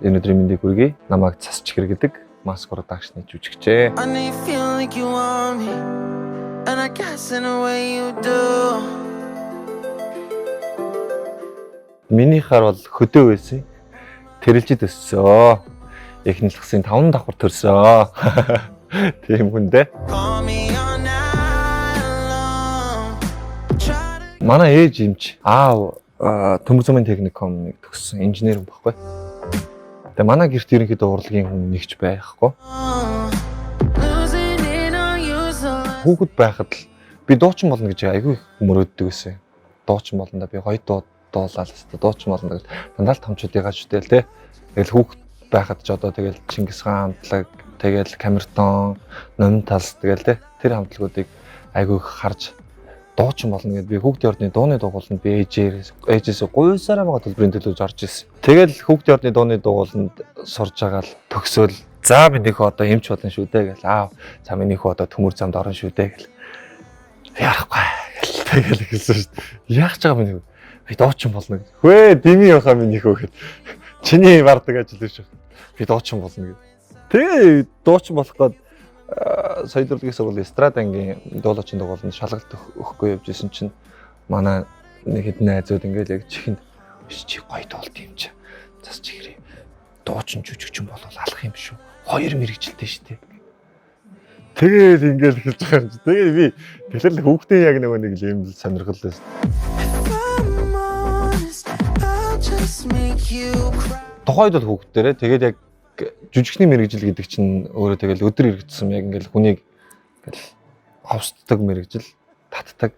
Энэ өдрийн мэндийг хүргэе. Намайг Цас Чихэр гэдэг Mask Production-ы жүжигчээ. I know you feel like you want me, and I guess in a way you do. Минийхаар бол хөдөө байсан. Тэрэлжид өссөө. Эхнэлхсийн 5 давхар төрсөө. Тийм хүн дээ. Call me all night long. Try to Манай ээж эмч, аав төмөр замын техникумыг төгссөн инженер хүн байхгүй. Тэгээ манай гэрт ерөнхийдөө урлагийн хүн нэгч байхгүй. losing it on you so Хүүхэд байхад л би дуучин болно гэж айгүй их мөрөөддөг байсан. Дуучин болно да би гоё дуу дуулаад хэвээр дуучин болно гэж дандаа л томчуудыгаа шүтэл те. Тэгэл хүүхэд байхад ч одоо тэгэл Чингис хаан хамтлаг, тэгэл Камертон, Номин талс тэгэл те. Тэр хамтлагуудыг айгүй их харж дуучин болно гэд би хүүхдийн ордны дууны дугууланд би ээжээс гуйсараа байгаа төлбөрийн төлөөж орж ирсэн. Тэгэл хүүхдийн ордны дууны дугууланд сурж байгаа л төгсөөл за миний хөө одоо эмч болно шүү дээ гэл аав за миний хөө одоо төмөр замд орно шүү дээ гэл яарахгүй гэл тэгэл хэлсэн шүү дээ. Яах ч байгаа миний хөө би дуучин болно гэж. Хвээ дими яхаа миний хөө гэд. Чиний бардаг ажил биш. Би дуучин болно гэд. Тэгээ дуучин болох гээд соёл урлагийн сургуулийн эстрад ангийн дуулаачийн дугууланд шалгалт өгөхгүй явж исэн чинь манай нэг хэдэн найзууд ингээл яг чихэнд "Өш, чи гоё дуулд юм чи. Цас чихрээ. Дуучин жүжигчин болвол алах юм шүү. Хоёр мэрэгжилтэй шүү дээ." Тэгээд ингээл хэлж байгаа юм чи. Тэгээ би тэгэхээр л хүүхдийн яг нөгөө нэг юм сонирхол байсан. If I'm honest, I'll just make you cry. Тухайд бол хүүхдэрээ тэгээд яг жүжигчний мэрэгжил гэдэг чинь өөрөө тэгэл өдөр иргэдсэн яг ингээл хүнийг ингээл ховсддаг мэрэгжил татдаг.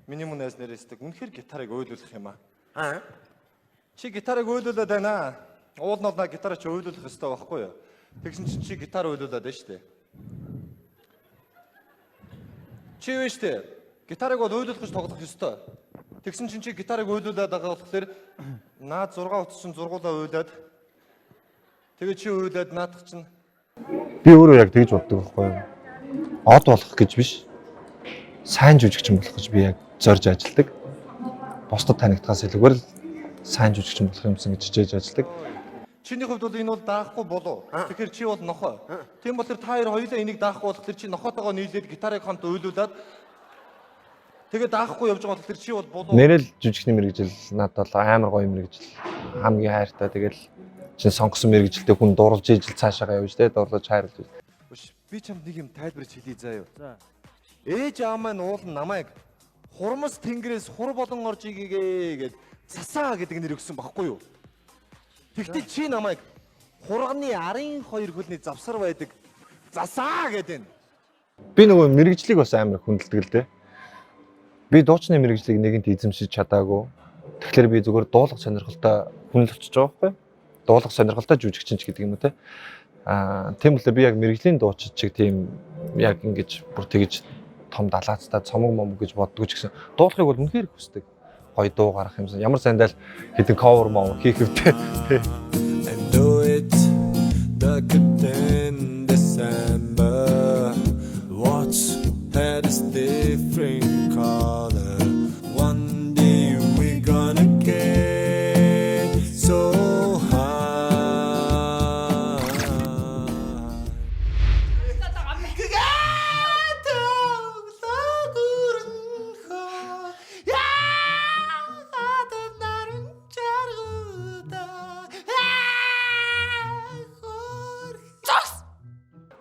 Миний мөн найз нэрээсдэг. Үнэхээр гитарыг уйлуулах юм аа. Аа? Чи гитарыг уйлуулад байна. Уул нь бол на гитараа чи уйлуулах ёстой байхгүй юу? Тэгсэн чинь чи гитар уйлуулад байна шүү дээ. Чи юу шүү дээ? Гитарыг бол уйлуулах гэж тоглох ёстой. Тэгсэн чинь чи гитарыг уйлуулад байгаа болохоор наад 6 утас чинь зургуулаа уйлаад тэгээ чи уйлаад наадах чинь Би өөрөө яг тэгж боддог байхгүй юу? Од болох гэж биш. Сайн жүжигчин болох гэж би яг зорж ажилладаг. Бусдад танигдахаас илүүгээр л сайн жүжигчин болох юмсан гэж хичээж ажилладаг. Чиний хувьд бол энэ бол даахгүй болов. Тэгэхээр чи бол нохой. Тийм болохоор та хоёр хоёулаа энийг даахгүй болохоор чи нохойтойгоо нийлээд гитарыг хамт уйлуулад тэгээ даахгүй явж байгаа болохоор чи бол болов. Нэрэл жүжигчний мэрэгжил надад бол амар гоё мэрэгжил. Хамгийн хайртай тэгэл чин сонгосон мэрэгжилтэй хүн дурлж ижил цаашаага явж тэ дурлаж хайрлаж. Өш, би чамд нэг юм тайлбарч хэлье заа юу. За. Ээж аав маань уул нь намайг хурмас тэнгэрээс хур болон орж игээгээ гэд цасаа гэдэг нэр өгсөн баггүй юу? Тэгтэл чи намайг хурганы арын хоёр хөлний завсар байдаг засаа гэдэг нь. Би нөгөө мэрэгжлийг бас амар хүндэлдэг л дээ. Би дуучны мэрэгжлийг нэгэнт эзэмшиж чадаагүй. Тэгэхээр би зүгээр дуулах сонирхолтой хүн л болчихж байгаа байхгүй юу? Дуулах сонирхолтой жүжигчин ч гэдэг юм уу те. Аа тийм болохоор би яг мэрэгжлийн дуучид чиг тийм яг ингэж бүр тэгж том далаацтай цомог момог гэж боддгоо ч гэсэн дуулахыг бол үнэхээр хүсдэг. Гоё дуу гарах юмсан. Ямар сандал хэдэн cover мовер хийх өвтэй. And do it darker than December. Watch had is different color. One day we gonna get so high.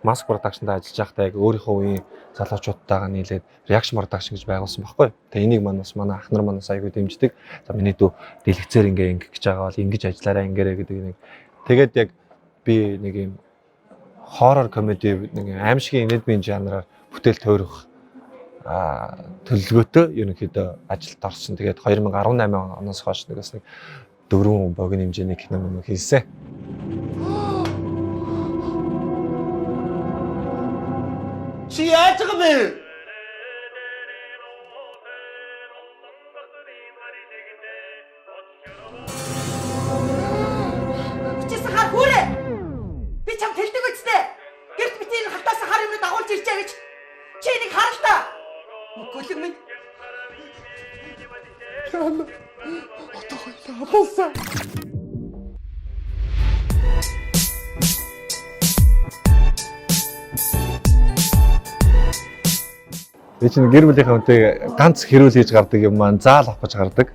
Mask Production-д ажиллаж байхдаа яг өөрийнхөө үеийн залуучуудтайгаа нийлээд Reaction Production гэж байгуулсан байхгүй. Тэгээ энийг маань бас манай ах нар манаас айгүй дэмждэг. За миний дүү дэлгэцээр ингээ ингэх гэж байгаа бол ингэж ажиллаарай ингээрэй гэдэг нэг. Тэгээд яг би нэг юм хоррор комеди нэг аимшигын инэдмийн жанраар бүтээл тойрох төлөвлөгөөтэй ерөнхийдөө ажилд орсон. Тэгээд 2018 оноос хойш нэгээс нэг дөрвөн богино хэмжээний кино юм хийсэн. Чи яаж байгаа бэ? Бичээсэн хар хүүрээ. Би чамд хэлдэг үстэй. Гэрт бити энэ халтаасан хар юмыг дагуулж ирчээ гэж. Чи энийг хар л та. Мөгөлөг минь. Одоо хоёлаа халаасан. Би чинь гэр бүлийнхээ хүнтэй ганц хэрүүл хийж гардаг юм маань заал авах гэж гардаг.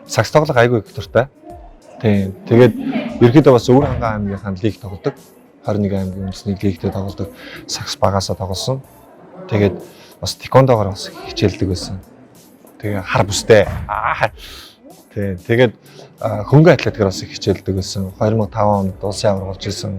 Сагс тоглох айгүй их дуртай. Тийм. Тэгээд ерөөдөө бас Өвөр хангай аймгийнхаа лиг тоглодог. 21 аймгийн үндэсний лигтээ тоглодог. Сагс багасаа тоглосон. Тэгээд бас тэквондогоор бас хичээлдэг байсан. Тэгээ хар бүстэй. Аа. Тийм. Тэгээд хөнгө атлетикээр бас их хичээлдэг байсан. 2005 онд улсын аварга болж исэн.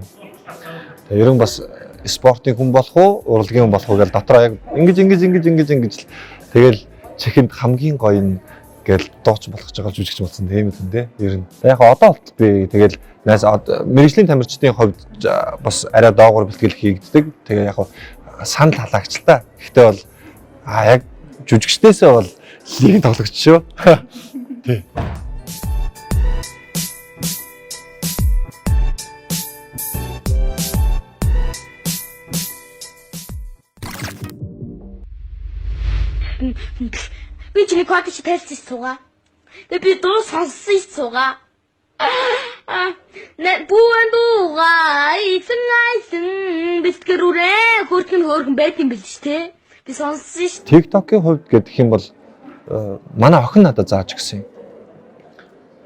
Тэгээ ерөн бас спортын хүн болох уу, урлагийн хүн болох уу гэж дотроо яг ингэж ингэж ингэж ингэж ингэж л тэгэл чихэнд хамгийн гоё нь гэл дуучин болох гэж байгаа жүжигч болсон тийм үү те. Ер нь. Яг одоо болтол би тэгэл найз мэрэгжлийн тамирчдын хувьд бас арай доогуур бэлтгэл хийгддэг. Тэгээ яг санал халаагч л та. Гэхдээ бол яг жүжигчдээсээ бол лигийн тоглогч шүү. Тий. Би чиний код чи тайлцж суугаа. Тэгээ би дуу сонссон ч суугаа. Нэ бүүн дуугаа эзэн айсан бэлтгэрүүрээ хөөрхөн хөөрхөн байт юм бэл ч те. Би сонссон ш. TikTok-ийн хувьд гэдэг юм бол манай охин надад зааж өгсөн юм.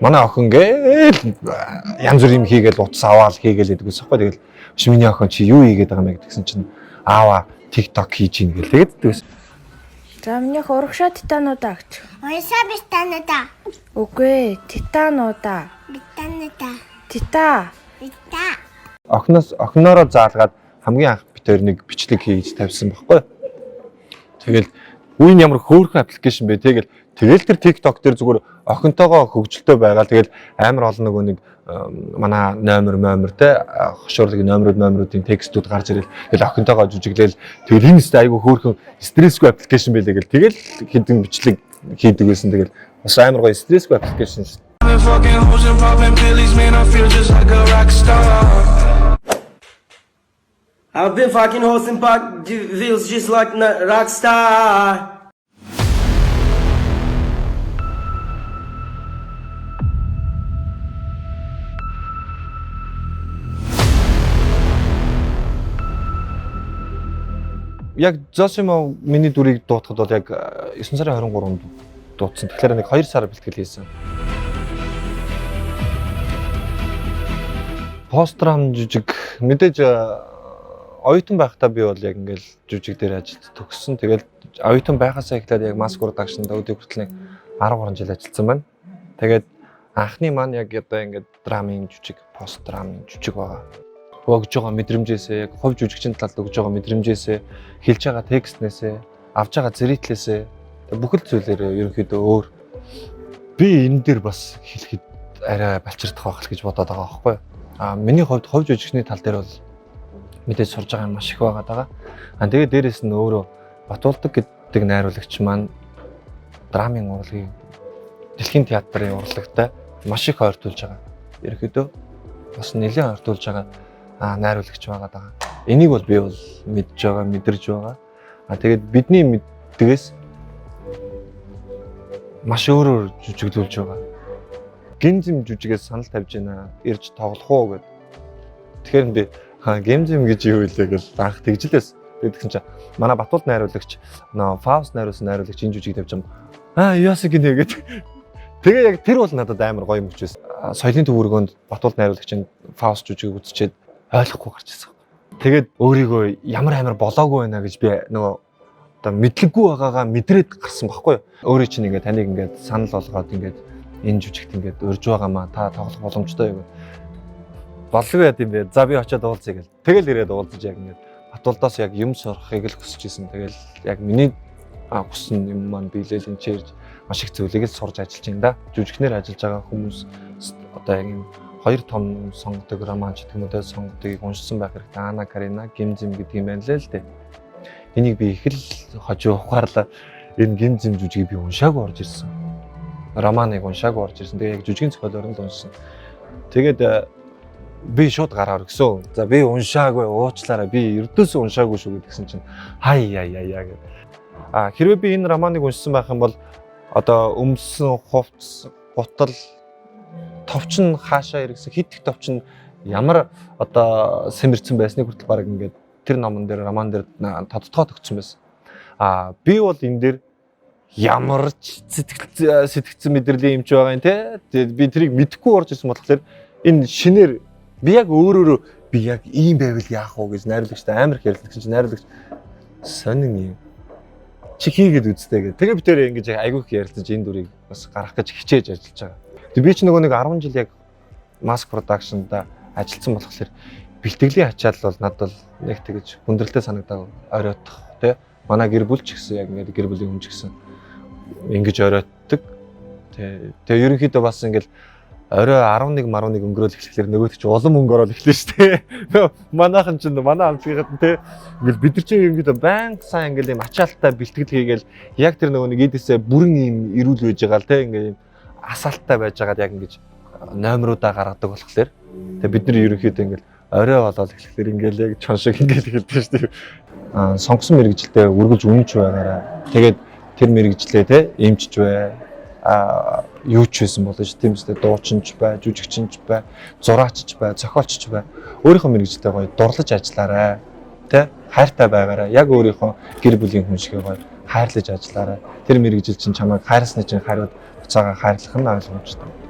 Манай охин гээл янз бүр юм хийгээл утас аваал хийгээл гэдэг ус байхгүй. Тэгэл биш миний охин чи юу хийгээд байгаа юм бэ гэдгсэн чинь аава TikTok хийж ийн гэл тэгээд тэгсэн. За минийх урагшаа титануудаа гэж. Уясаа битанада. Үгүй ээ, титануудаа. Битанада. Тита. Бита. Охиноос охиноороо заалгаад хамгийн анх бид хоёр нэг бичлэг хийж тавьсан байхгүй. Тэгэл үн ямар хөөрхөн application бэ тэгэл тэгэл тэр TikTok дээр зүгээр охинтойгоо хөгжилтэй байгаа. Тэгэл амар олон нөгөө нэг манай номер номер те хошуурлын номерууд номеруудын текстүүд гарч ирэл тэгэл охинтойгоо жүжиглээл тэгэл энэ өстэй айгүй хөөрхөн стрессгүй application байлээ гэл тэгэл хэдэн бичлэг хийдэг байсан. Тэгэл бас амар гоё стрессгүй application шүү. Been fucking hoes and popping pillies, man, I feel just like a rock star. I've been fucking hoes and pop feels just like a rock star. Яг Зосимо миний дүрийг дуутахад бол яг 9 сарын 23-нд дуутсан. Тэгэхээр нэг 2 сар бэлтгэл хийсэн. Пострам жүжиг мэдээж оюутан байхдаа би бол яг ингээл жүжиг дээр ажилд төгссөн. Тэгэл оюутан байхасаа эхлээд яг Mass Production-д өдөө хүртэл нэг 13 жил ажилласан байна. Тэгээд анхны маань яг одоо ингээд драмын жүжиг, пост драмын жүжиг байгаа. Өгж байгаа мэдрэмжээсээ, яг хувь жүжигчин талд өгж байгаа мэдрэмжээсээ, хэлж байгаа текстнээсээ, авж байгаа зэрэтлээсээ бүхэл зүйлээрээ ерөнхийдөө өөр. Би энэ дээр бас хэлэхэд арай балчирдах байх л гэж бодоод байгаа байхгүй юу? А миний хувьд хувь жүжигчний тал дээр бол мэдээж сурж байгаа юм маш их байгаа даа. А тэгээд дээрэс нь өөрөө Батулдаг гэдэг найруулагч маань драмын урлагийг дэлхийн театрын урлагтай маш их ойртуулж байгаа. Ерөнхийдөө бас нэлээд ойртуулж байгаа найруулагч байгаа даа. Энийг бол би бол мэдж байгаа, мэдэрж байгаа. А тэгээд бидний мэддгээс маш өөрөөр жүжиглүүлж байгаа. Гинзэм жүжигээс санал тавьж байна. Ирж тоглох уу гэд. Тэгэхээр би гимзэм гэж юу илээ гэл анх тэгж л байсан. Тэгээд тэгсэн чинь манай Батулд найруулагч нөө Фауст найруулсан найруулагч энэ жүжиг тавьж юм. Аа яасан гинэ гэд. Тэгээ яг тэр бол надад амар гоё юм хүчээс. Соёлын төв өргөөнд Батулд найруулагч энэ Фауст жүжигийг үзчихэд ойлгохгүй гарч ирсэн. Тэгээд өөрийгөө ямар амар болоогүй байна гэж би нөгөө одоо мэдлэггүй байгаагаа мэдрээд гарсан байхгүй юу? Өөрөө чинь ингээд таныг ингээд санал болгоод ингээд энэ жүжигт ингээд урьж байгаа маа та тоглох боломжтой юу гэд. Болгүй яд юм бэ? За би очиод уулзъя гэл. Тэгэл ирээд уулзаж яг ингээд Батулдаас яг юм сурахыг л хүсэж исэн. Тэгэл яг миний хүссэн юм маань биелэл энэ чирж маш их зүйлийг л сурж ажиллаж байна да. Жүжигчнэр ажиллаж байгаа хүмүүс одоо яг юм хоёр том сонгодог роман ч гэдэг юм уу те сонгодгийг уншсан байх хэрэгтэй. Ана Карина, Гимзим гэдэг юм байна лээ л дээ. Энийг би их л хожуу ухаарлаа. Энэ Гимзим жүжигийг би уншаагүй орж ирсэн. Романыг уншаагүй орж ирсэн. Тэгээ яг жүжигийн зохиолоор нь л уншсан. Тэгээд би шууд гараар өгсөн. За би уншаагүй, уучлаарай. Би ердөөсөө уншаагүй шүү гэдгсэн чинь хай яа яа яа гэв. А хэрвээ би энэ романыг уншсан байх юм бол одоо өмсөн хувцс, гутал, товч нь хаашаа эргэсэн, хит их товч нь ямар одоо сэмэрцэн байсныг хүртэл баг ингээд тэр номон дээр, роман дээр тодтогоо тогтсон байсан. А би бол энэ дээр ямар ч сэтгэл сэтгцэн мэдрэлийн юм ч байгаа юм те. Тэгээд би тэрийг мэдэхгүй орж ирсэн болохоор энэ шинээр би яг өөрөөрөө би яг ийм байвал яах вэ гэж найруулагчтай амар их ярилцсан чинь найруулагч сонин юм. Чи хийгээд үзтээ гэх. Тэгээ би тэр ингэж айгүй их ярилцаж энэ дүрийг бас гаргах гэж хичээж ажиллаж байгаа. Тэгээ би ч нөгөө нэг 10 жил яг mass production-да ажилласан болохоор бэлтгэлийн ачаал бол надад бол нэг тэгэж хүндрэлтэй санагдаа оройтох тий. Манай гэр бүл ч гэсэн яг ингээд гэр бүлийн хүн ч гэсэн ингэж оройтдаг. Тий. Тэгээ ерөнхийдөө бас ингээд орой 11 11 өнгөрөөл эхлэхлээр нөгөөт чи улам өнгө ороод эхлэн шүү дээ. Манайхан чинь манай хамтлагийнхад тий ингээл бид нар чинь ерөнхийдөө байнга сайн ингээл юм ачаалттай бэлтгэл хийгээл яг тэр нөгөө нэг эдээсээ бүрэн юм эрүүл байж байгаа л тий ингээл юм асаалттай байж байгаад яг ингэж номеруудаа гаргадаг болохоор тэгээ бид нар ерөнхийдөө ингээл орой болоод эхлэхлээр ингээл яг чон шиг ингээл эхэлдэг шүү дээ. Аа, сонгосон мэргэжилдээ үргэлж үнэнч байгаараа. Тэгээд тэр мэргэжлээ те эмчж бай. А юу ч байсан болно ш тийм үстэй дуучинч бай, жүжигчинч бай, зураачч бай, зохиолчч бай. Өөрийнхөө мэргэжилдээ гоё дурлаж ажиллаарай. Тэ хайртай байгаарай. Яг өөрийнхөө гэр бүлийн хүн шиг гоё хайрлаж ажиллаарай. Тэр мэргэжил чинь чамайг хайрсны чинь хариуд буцаага хайрлах нь ойлгомжтой.